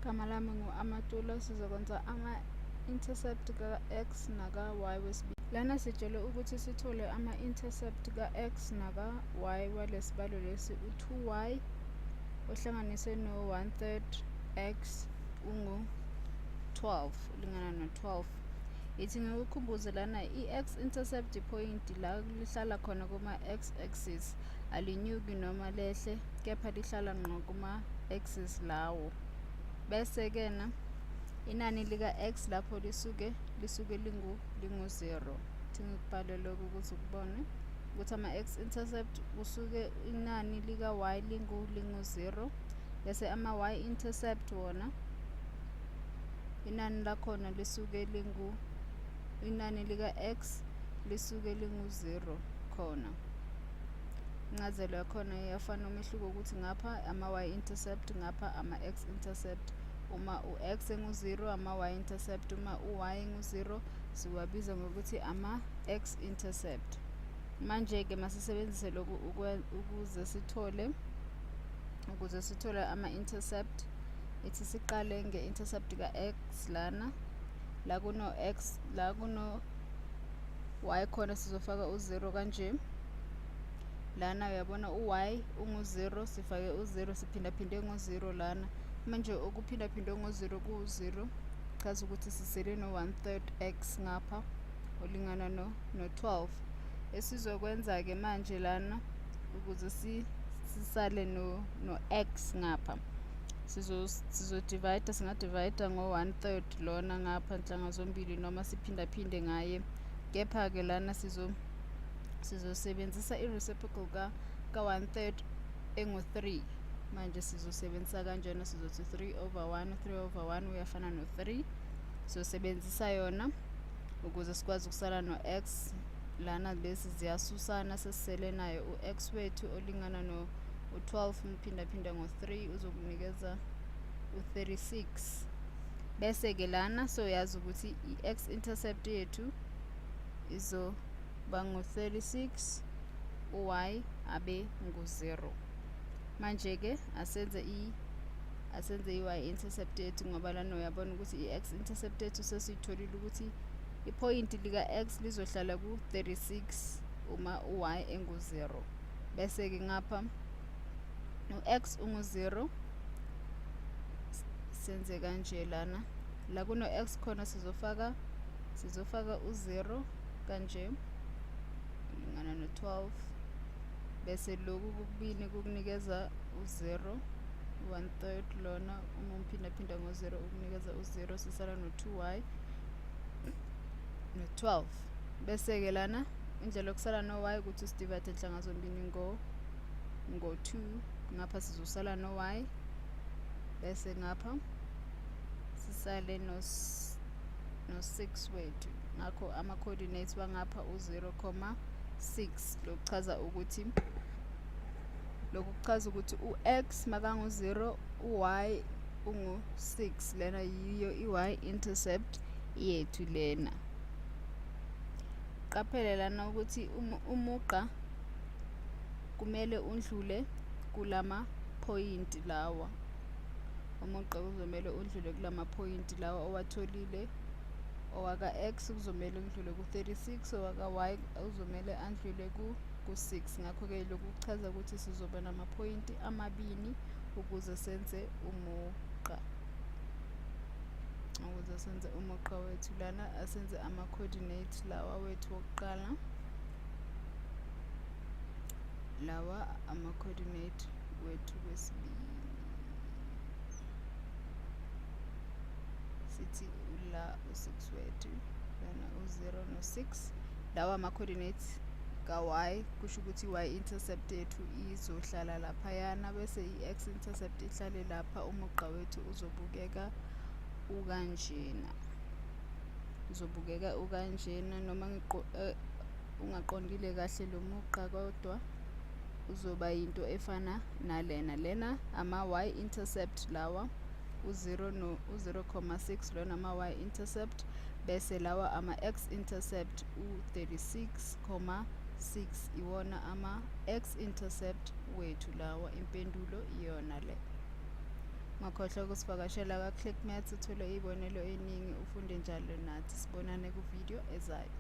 Igama lami ngu-Amatula. Sizokwenza ama-intercept ka-x naka-y wesibili. Lana sitshelwe ukuthi sithole ama-intercept ka-x naka-y walesibalo lesi u-2y ohlanganise no-1/3 x ungu-12, ulingana no-12. Ithi ngikukhumbuze lana i-x intercept iphoyinti la lihlala khona kuma-x axis, alinyuki noma lehle, kepha lihlala ngqo kuma-axis lawo. Bese-ke na inani lika-x lapho lisuke lingu-0. Ithi ngikubhale lokhu ukuze ukubone ukuthi ama-x intercept kusuke inani lika-y lingu-0, bese ama-y intercept wona inani lakhona lisuke lingu inani lika-x lisuke lingu-0 khona. Incazelo yakhona iyafana, umehluko ukuthi ngapha ama-y intercept, ngapha ama-x intercept. Uma u-x engu-0 ama-y intercept, uma u-y engu-0 siwabiza ngokuthi ama-x intercept. Manje-ke masisebenzise lokhu ukuze sithole ama-intercept. Ithi siqale nge-intercept ka-x lana, la kuno-x, la kuno y khona sizofaka u-0 kanje. Lana uyabona u-y ungu-0, sifake u-0, siphindaphinde ngo-0 lana. Manje ukuphindaphindwe ngo-0 kuwu-0, chaza ukuthi sisele no-1/3 x ngapha olingana no-12. Esizokwenza-ke manje lana ukuze sisale no-x ngapha, sizodivayida, singadivayida ngo-1/3 lona ngapha nhlanga zombili noma siphindaphinde ngaye. Kepha-ke lana sizosebenzisa i-reciprocal ka-1/3 engu-3. Manje sizosebenzisa kanjena, sizothi 3 over 1, 3 over 1 uyafana no-3. Sizosebenzisa yona ukuze sikwazi ukusala no-x lana. Lezi ziyasusana, sesisele nayo u-x wethu olingana no-12, umphindaphinda ngo-3 uzokunikeza u-36. Bese-ke lana soyazi ukuthi i-x intercept yethu izoba ngu-36, u-y abe ngu-0. Manje-ke asenze i-y intercept yethu, ngoba lana uyabona ukuthi i-x intercept yethu sesiyitholile ukuthi iphoyinti lika-x lizohlala ku-36 uma u-y engu-0. Bese-ke ngapha u-x ungu-0, senze kanje lana, la kuno-x khona sizofaka u-0 kanje, lingana no-12. Bese lokhu kokubili kukunikeza u-0, 1/3 lona uma umphindaphinda ngo-0 ukunikeza u-0, sisala no-2y no-12. Bese-ke lana indlela yokusala no-y ukuthi sidivide nhlanga zombili ngo-2. Ngapha sizosala no-y, bese ngapha sisale no-6 wethu. Ngakho ama-coordinates wangapha u-0,6. Lokhu kuchaza ukuthi u-x makangu-0, u-y ungu-6. Lena yiyo i-y intercept yethu lena. Qaphele lana ukuthi umugqa kumele undlule kulama phoyinti lawa. Umugqa kuzomele udlule kulama phoyinti lawa owatholile. Owaka-x kuzomele udlule ku-36, owaka-y kuzomele andlule ku-6. Ngakho-ke lokhu kuchaza ukuthi sizoba namaphoyinti amabini ukuze senze umugqa wethu. Lana asenze ama-coordinate lawa wethu wokuqala, lawa ama-coordinate wethu wesibili. Sithi la u-6 wethu, lana u-0 no-6, lawa ama-coordinates ka-y. Kusho ukuthi i-y intercept yethu izohlala laphayana, bese i-x intercept ihlale lapha. Umugqa wethu uzobukeka ukanjena, noma ungaqondile kahle lo mugqa, kodwa uzoba yinto efana nalena. Lena ama-y intercept lawa, u-0 no u-0,6 lona ama-y intercept, bese lawa ama-x intercept, u-36,6 iwona ama-x intercept wethu lawa. Impendulo iyona le. Ungakhohlwa ukusivakashela kwa-Click Maths, uthole iy'bonelo ey'ningi, ufunde njalo nathi. Sibonane ku-video ezayo.